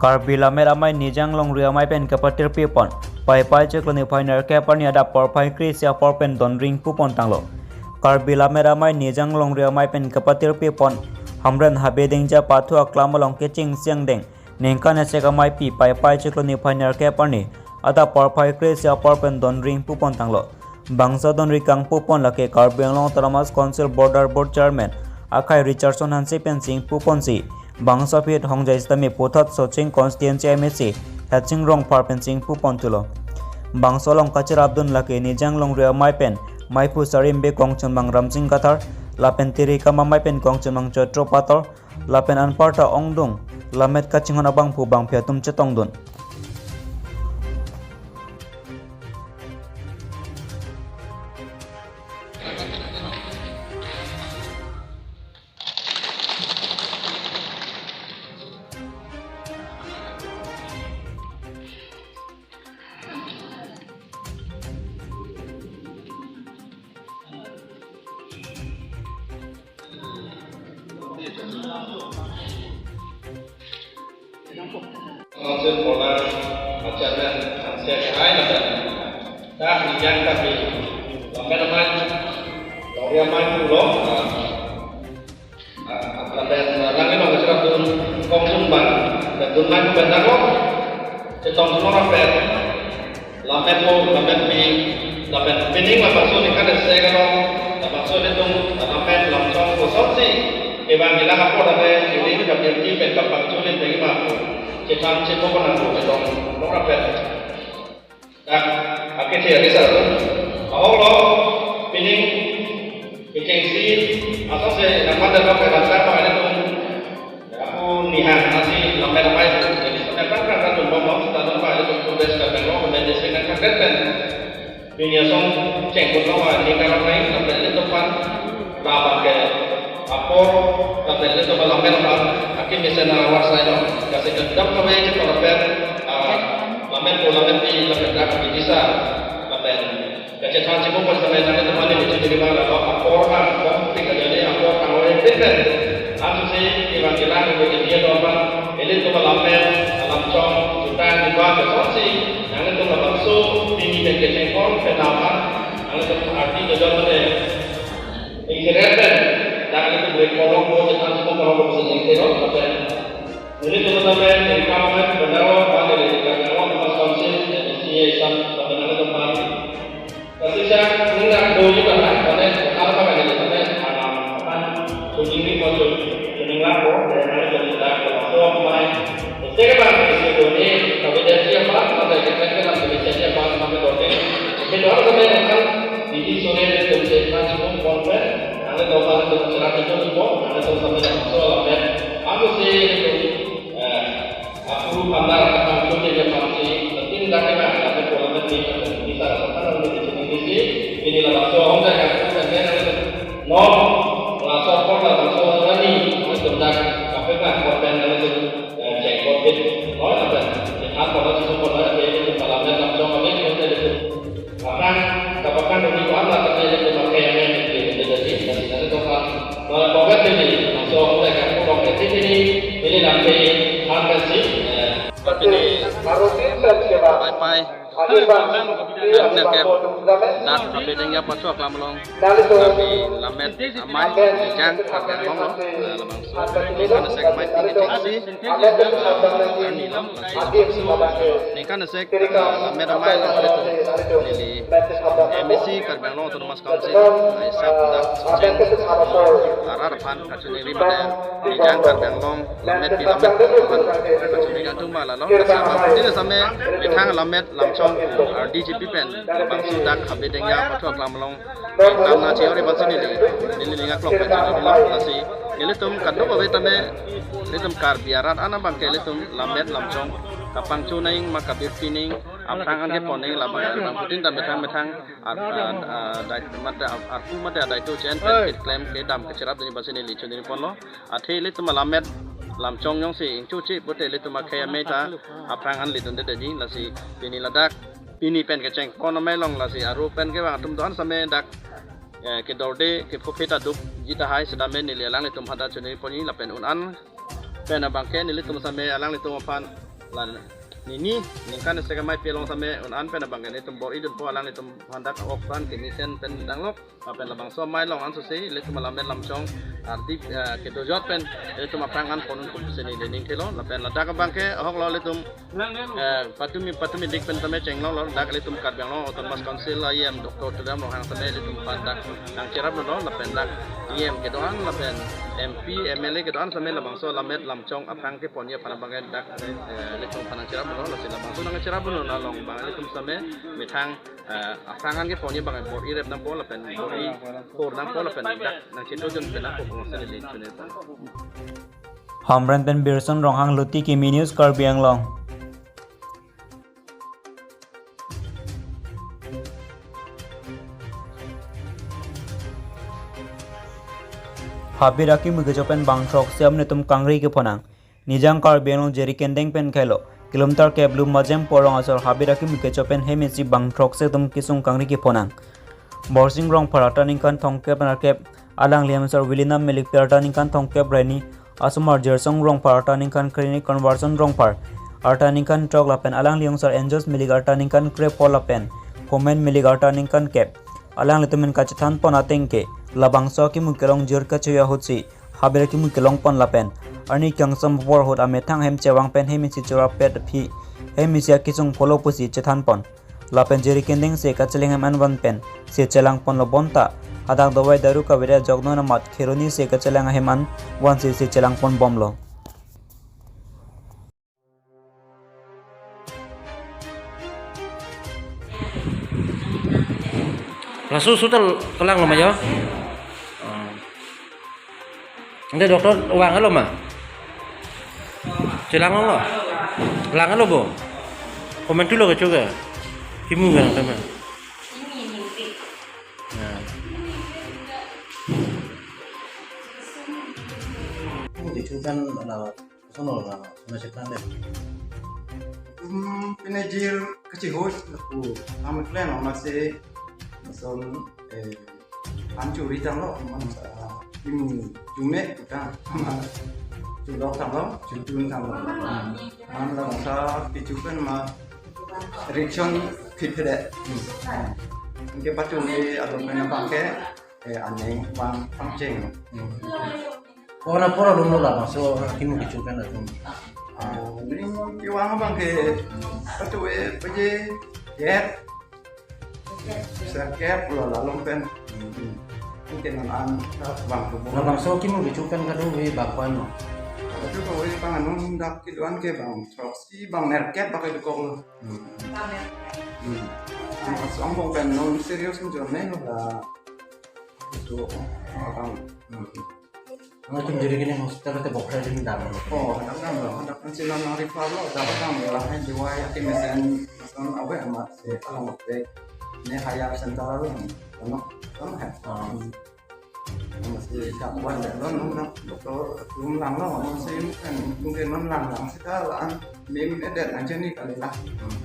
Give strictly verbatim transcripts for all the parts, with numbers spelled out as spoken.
Karbi Lammet Amei Nijang Longri Amei pen kapatirpi pon, Paipai chiklo niphai nerkep arni adap porphai kre-isi apor pen don ring pu pon tanglo. Karbi Lammet Amei Nijang Longri Amei pen kapatirpi pon, Hamren Habe Dengja pathu aklam along kecheng siang deng, ningkan esek ameipi Paipai chiklo niphai nerkep arni adap porphai kre-isi apor pen don ring pu pon tanglo. Bangso don ring kangpu pon lake Karbi Anglong Autonomous Council Border Board Chairman akhai Richardson Hanse pen si ingpu ponsi, bangso aphi hongja sitame puthot Socheng Constituency M A C Hetsing Rongphar pen si ingpu pon thulo. Bangso along kachirapdun lake Nijang Longri Amei pen meiphu Sarimbe Kongchunbang Ramsing Kathar, lapen Tirikam Amei pen Kongchunbang Choitro Pator, lapen anparta ongdung lammet kachinghon abangphu bangphi atum chetongdun. Council Border Chairman Hanse akhai lapen dak Nijang Karbi Lammet Amei, Longri Amei pulo, ah, ah, lapen, ah, alangli along kachirapdun Kongchunbang, lapen dun mai pu pen dak lo, chetong semua lapen, lammetpo, lammetpi, lapen pining labangso ningkan esek along, labangso ilitum lammet lamchong kosonsi kevang kelang apor tame, ili kapirpi pen kapangchuli pen ma pu chethan chepon nangpo, chetong nong lapen. Dak, akethe akesar. Ahok lo, pining kechengsi, asonsi nangman dak lo ke lamsa pa ilitum. Ako nihan nasi lammet amei pu, jadi sampai kan kan kan tumbang bang, sita tumbang itu tugas dan bengkok, kemudian desi kan kan kan kan. Pini asong cheng pun tawa ini karang lain, sampai ini tempat, labang ke apor, sampai ini tempat lammet amei, akhir mesen awar saya dong. Kasih kedap kami cek lammet, ah, lammetpo, lammetpi, lammet dak, bisa, lammet. Kachethan chepon pu sampai nanglitum aphan neli chini ma la apor nang kong tik aja ni apor nang ore pin pen. Ansi kevang kelang ke dia dopan. Ilitum lammet lamchong jutang diba kosonsi nanglitum labangso pini pen kecheng pon pen nama. Nanglitum arti jojon mane. Ingkeren pen. Nanglitum beri kolong ko chethan chepon kolong ko bisa jengke lo pen. Nelitum tame, neli kamet, bendaro, bang neli, Karbi Anglong Autonomous Council, M A C A, sam, sampai nanglitum aphan. Kasih sa, ningkan do juga kan, karena apa kan neli tame, alam, apa, kuning ni kocok, kuning lapo, dan nanglitum minta ke masuk, mai. Sehingga bang, di situ ni, kami dari siapa, sampai kita ke dalam Indonesia siapa, sampai doke. Mungkin orang sampai datang, di sore ni, tum saya, masih pun, pon, nanglitum aphan, tum cerah, tum pon, nanglitum sampai masuk, alam, ya. Aku sih, itu, eh, aku pandar akan cuti dia pasti penting dah kena, tapi kalau nanti bisa rasakan untuk di sini di sini, inilah bakso hongga yang aku kan dia nanti no, bakso pun lah bakso tadi, aku sudah kafe kan, korban nanti, eh, cek covid, no, ada, apa, kalau semua kalau ada, dia itu malamnya langsung kami, kita itu. Bahkan, kapakan doni wan la kata ilitum akhai amei pen pen jadi, jadi nanglitum aphan. Malam pokok ini, langsung mulai kan pokok ini, ini nanti akan sih, eh. Pini, Paipai, yang nerkep, dak Habe Dengja pathu aklam along, Karbi Lammet Amei Nijang Karbi Anglong lo, eh, labangso, ini kan esek ameipi kechengsi, arni lo, labangso, ningkan esek, eh, lammet amei lo, neli M A C Karbi Anglong Autonomous Council, eh, sap dak Socheng, eh, arat aphan kachiningri mate, Nijang Karbi Anglong, lammetpi lammet aphan kachiningri atum ma lalo, kasi abang putine same, methang lammet lamchong, eh, D G P pen, labangso dak Habe Dengja pathu aklam along, Tangna cheori bangsi neli, neli ning aklong pen chini dilo, lasi nelitum kadokave tame, nelitum Karbi arat an abang ke nelitum lammet lamchong kapangcho nang ma kabirpi nang, aphrang an kepon nang labang, labang putin ta methang methang, ar, ar, ar, dai-, mate ar, arpu mate adaito chen pen keklem kedam kachirap duni bangsi neli chunri ponlo, athe nelitum lammet lamchong jongsi ingchoche pute nelitum akhai amei ta aphrang an lidunde dei, lasi pini ladak pini pen kecheng pon amei along lasi aro pen kevang atum do-an same dak, eh, kedorde kephophit aduk ji tahai setame neli alanglitum aphan ta chunri ponji lapen un an pen abang ke nelitum same alanglitum aphan La nini ningkan isi kemai pi along same un-an pen abang ke nelitum bor-idunpo, alanglitum aphan dak ok pen kemesen pen danglok. Lapen labangso amei along ansose ilitum alammet lamchong ardi, eh, kedojot pen ilitum aphrang an pon un pusi neli ning thelo. Lapen ladak abang ke ahok lo ilitum, eh, patumi patumi dik pen tame chenglok lo, dak ilitum Karbi Anglong Autonomous Council E M Doctor Tuliram Ronghang same ilitum aphan dak nangcherap lo, lapen dak E M kedo-an lapen M P, M L A kedo-an same labangso alammet lamchong aphrang keponji aphan abang ke dak, eh, ilitum aphan nangcherap lo, lasi labangso nangcherap lo along abang ilitum same methang, eh, aphrang an keponji abang bor-i rep nangpo lapen bor-i por nangpo lapen dak nangchedodun pen nangpo pusi neli chunetpo. Hamren pen Birson Ronghang, Luti Kimi News, Karbi Anglong. Habit akimu kecho pen bang throksi amonit atum kangri kepho nang. Nijang Karbi Anglong Jirikindeng pen khei lo kilometer kep Lumajang Porong asor habit akimu kecho pen hem isi bang throksi atum kesung kangri kepho nang. Borsing Rongphar arta ningkan thomkep nerkep, alangli hem asor Wilina Milikpi arta ningkan thomkep ra hini, asomar Jirsong Rongphar arta ningkan krehini, Conversion Rongphar arta ningkan throk lapen alangli angsar Angels Milik arta ningkan krepho lapen Homen Milik arta ningkan kep. Alanglitum pen kachethan pon ateng ke labangso akimu kelong jir kachoya ahutsi habit akimu kelong pon lapen arni kangsam apor ahut amethang hem chevang pen hem isi chorap pet aphi hem isi akesung pholo pusi chethan pon. Lapen Jirikindeng se kacheleng hem an van pen se chelang ponlo, bonta hadak dawai daru kavedet ajok non amat Kheroni se kachelang ahem an vansi se chelang pon bomlo. Laso hospital kelang lo ma jo? Oh. Ante doctor vanglo ma? Chelang lo? Langlo bo? Komantu lo kecho ke? Kimu ke nang tama? Ya. Kimu kecho kan ala Sono la, sono chetan de. Hmm, pine jir kachihoi lapu. Kami plan amatsi, son, eh, an churi tanglo, man, ah, kimu chume tang, man, chulok tanglo, chutun tanglo. Man labangso kecho pen ma reaction khit phede. Hmm. Anke pachungi along pen abang ke, eh, aning vang pangcheng. Hmm. Kona pura lumlo labangso kimu kecho pen atum. Ah, ning kevang abang ke patu e paje kep. Sa kep lo la along pen. Hmm. Mungkin an an bang tu. Labangso kimu kecho pen kadokave bang ko-an lo? Patu ko e bang anung dak kedo-an ke bang throksi bang nerkep pakai dokok lo. Hmm. Hmm. Mas angbong pen non serious njo ne lo la. Itu orang. Hmm. Nangtum Jirikindeng hospital te bokra ding dam. Oh, hadak dam lo, hadak kan sila nang refer lo, dapat dam lo, lahai dua ya, tim S N, masan awe amatsi, alam ape, ne higher center lo, ano, ano hai. Ah. Amatsi, dak wan, dak wan, nang, nang, doktor, tum lang lo, amatsi, kan, mungkin non lang, lang, sita, lang, mim, edet, nang, jeni, kali lah. Hmm.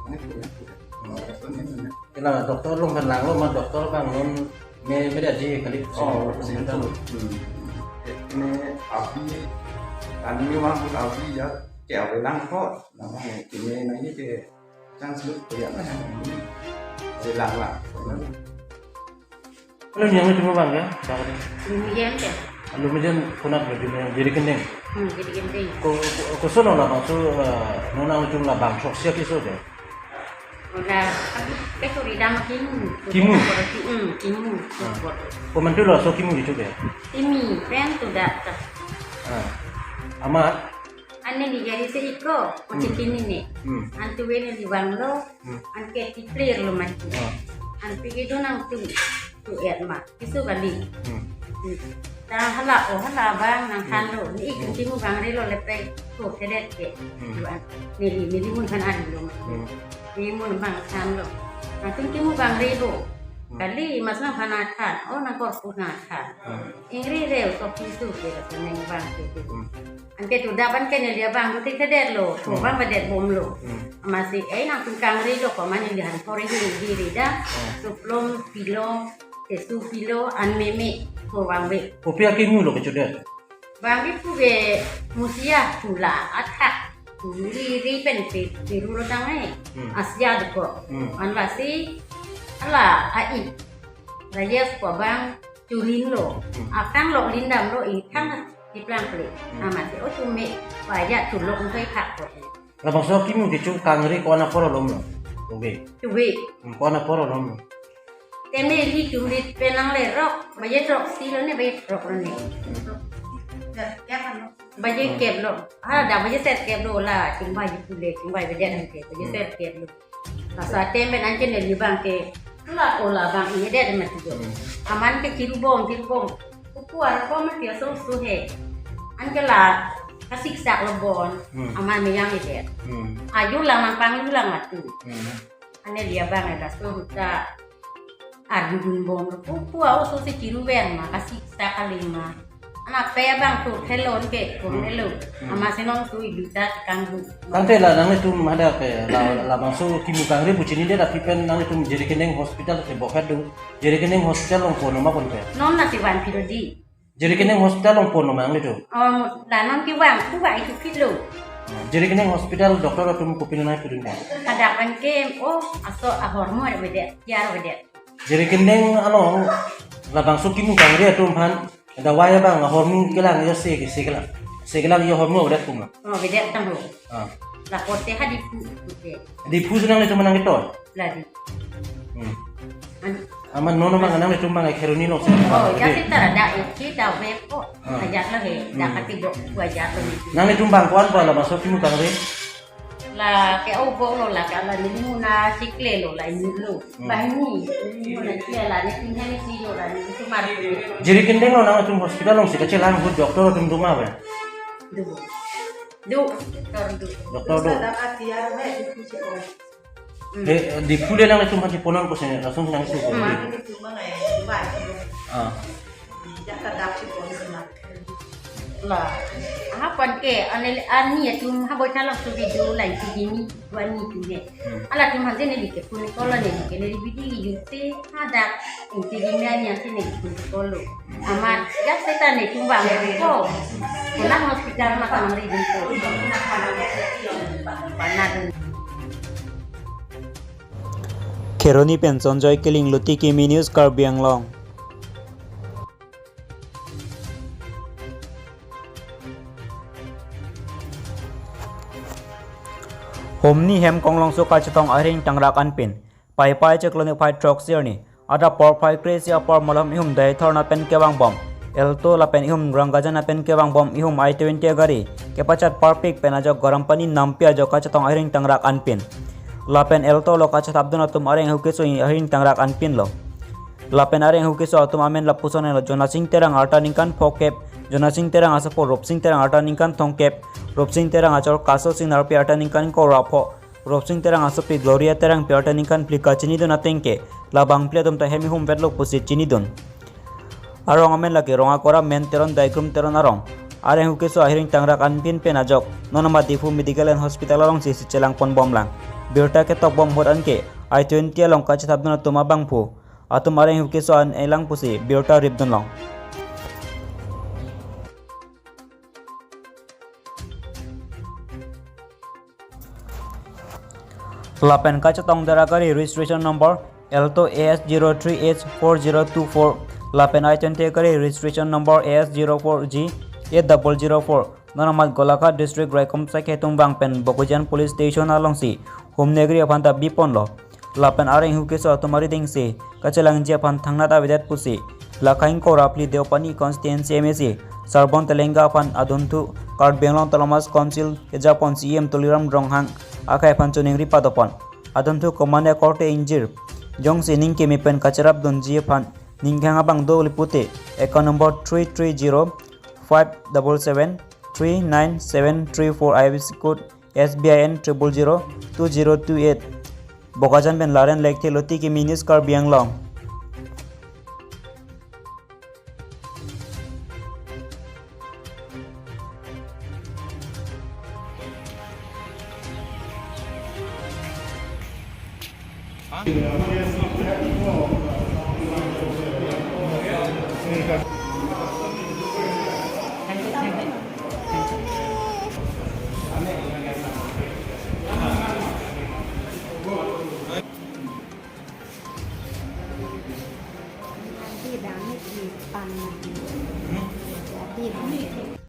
Ini, ini, ini. Hmm. Ini, ini. Kila doktor along pen langlo ma doktor bang non me, medaji kali. Oh, hospital. Hmm. Ini abi, kami wang abi ya, ke awe lang ko, nama ini na ini ke chance lu ya na. Jelang lah. Kalau ni yang itu bang ya, bang. Lumayan ya. Lumayan kunat baju ni Jirikindeng. Hmm, Jirikindeng. Ko, ko, koson labangso, eh, non nangtum labang throksi keso de. Ola, kami kecho ridam kimu. Kimu? Hmm, kimu. Ah. Komantu lo laso kimu kecho ke? Kimi pen tu dak ta. Ah. Amat? Ane ni jadi se iko, hmm, kochin kini ni. Hmm. Antu wene ni vanglo, hmm, anke ti clear lo mati. Ah. Antu kedo nangtum tu et ma. Keso kali. Hmm. Hmm. Ta hala, oh, hala bang nangthanlo. Hmm. Ni ik, hmm, kimu bang rilo lepe ko kedet ke. Hmm. Duan. Neli, neli mun kan adi lo. Hmm. Neli mun bang thanlo. Nangtum kimu bang rilo. Hmm. Kali mas nangphan nangthan. Oh, nang korpus nangthan. Hmm. Ingri reu so pisu ke la neng bang ke. Hmm. Anke tu dak an ke neli abang tu thik thedet lo, tu, hmm, bang badet bom lo. Hmm. Amatsi, eh, nangtum kangrilo ko ma neli han pori hiri hiri da. Hmm. Suplom pilo, keso pilo, an meme, ko vangve. Kopi akimu lo kecho det? Vangve pu ke musia pula athak. Ri ri pen pe, peru lo tang eh. Hmm. Asia deko. Hmm. An lasi, ala, a-i. Rajesh ko abang churin lo. Hmm. Akang lo lindam lo, ithang Hmm. di plang pli. Hmm. Amat si, oh, chume, wajah chulok ngkai khak ko. Labangso kimu kecho kangri ko-an apor alom lo? Tuve. Tuve. Hmm, ko-an apor alom lo? Teme li tum rit penang le rok, baje rok si lo ne, baje rok lo ne. Baje Hmm. kep lo. Ha, da baje set kep lo la, chingbai ji pule, chingbai baje dan ke, baje Hmm. set kep lo. Laso atem pen anche ne li abang ke, la ola abang ini dia de mati jo. Hmm. Aman ke chiru bom, chiru bom. Kukuar ko mati aso su he. Anke la kasik sak lo bon. Hmm. Aman meyang ide. Hmm. Aju lang nang panglu lang atu. Hmm. Ane dia abang ada so huta arjudun bom. Kukuar oso si chiru ber ma kasik sak kali ma. Anak pe abang tu helon ke, Hmm. kon helon. Hmm. Ama sinong tu iduta kanggu. Tangte la nanglitum hadak ke, la, labangso kimu kangri pu chini det aphi pen nanglitum Jirikindeng Hospital ke bokat do. Jirikindeng Hospital along pon ma pon ke? Non na si van phi do di. Jirikindeng Hospital along pon ma nanglitum? Oh, la non kevang, kevang itu kilo. Jirikindeng Hospital doctor atum kopinonai pudun ma? Hadak pen ke, oh, aso ahormu ada beda, tiar beda. Jirikindeng along labangso kimu kangri atum aphan dawai abang ahormu kelang ya se, se kelang. Se kelang ya hormu avedet pu ma? Oh, avedet tang ho. Ah. Lapote ha Diphu, pute. Diphu si nanglitum nangketon? La di. Hmm. An- Amat non abang nanglitum abang Kheroni lo. Oh, ya si tara da, kita ve ko. Ah. Ajat lo he, da Hmm. kati bo, ko ajat lo ni. Nanglitum abang ko-an pu labangso kimu kangri? La ke obo lo, la ke ala ni muna sikle lo, la ini lo. Hmm. Banghini, ini muna sia la ni tinghan ni si lo la ni sumar. Jirikindeng lo nanglitum hospital along si kachelang ahut doctor atum do ma ave? Do. Do, doctor do. Doctor do. Ada katiar ve, itu si ko. Hmm. He, Diphu le nanglitum aphan chepon nang kosi langsung nang su ko. Hmm. Ini cuma ngai, cuma. Ah. Tidak terdapat cuma. La, aha pon ke, ane, ani atum ha boi thalok tu video lain si gini, dua ni tu ne. Hmm. Ala atum hanse ne like pun ko la ne like ne bidi yute hadak inti gini ani hanse ne like pun ko lo. Amat, ya setan ne chungbang ko. Pulang hospital ma kamang ri ko. Panadol. Kheroni pen Sonjoy Killing, Luti Kimi News, Karbi Anglong. Humni hem konglongso kachetong ahering tangrak anpin. Paipai chiklo niphai throksi arni adap porphai kre-isi apor malom ihum Deithor napen kevangbom Alto lapen ihum Ranggajan napen kevangbom ihum I twenty agari kepachat parpik pen ajok Garampani Nampi ajok kachetong ahering tangrak anpin. Lapen Alto lo kachethapdun atum areng ahu keso ahering tangrak anpin lo. Lapen areng ahu keso atum amen lapuson lo Jonasing Terang arta ningkan phokep, Jonasing Terang asopo Rupsing Terang arta ningkan thomkep, Rupsing Terang achor Kaso Sing Narpi arta ningkan ingkoi ra pho, Rupsing Terang asopi Gloria Terangpi arta ningkan phli kachinidun ateng ke labang phli atum ta hem ihum vetlo pusi chinidun. Arong amen lake Rongakora Men Teron Daigrum Teron arong. Areng ahu keso ahering tangrak anpin pen ajok non amat Diphu Medical and Hospital alongsi chelang ponbom lang. Birta ketok bom ahut anke I twenty along kachethapdun atum abangphu atum areng ahu keso an-e lang pusi birta ripdun long. Lapen kachetongdet agari registration number Alto A S zero three H four zero two four, lapen I twenty agari registration number A S zero four G eight double zero four, non amat Golaghat district Raikom Saikhe atum vang pen Bokajan Police Station alongsi humni agari aphan ta biponlo. Lapen areng ahu keso atum arideng si kachelangji aphan thangnat avedet pusi lakha ingkoi ra phli Deopani constituency M A C Sarbon Telenga aphan adunthu Karbi Anglong Autonomous Council kejapon C E M Tuliram Ronghang akhai aphan choningri padopon. Adunthu komane korte ingjir jongsi ning keme pen kacherapdunji aphan ning kehang abang do pute account number three three zero five double seven three nine seven three four, I F S C code S B I N triple zero two zero two eight. Bokajan pen Laren Lekthe, Luti Kimi News, Karbi Anglong. Pan. Jadi,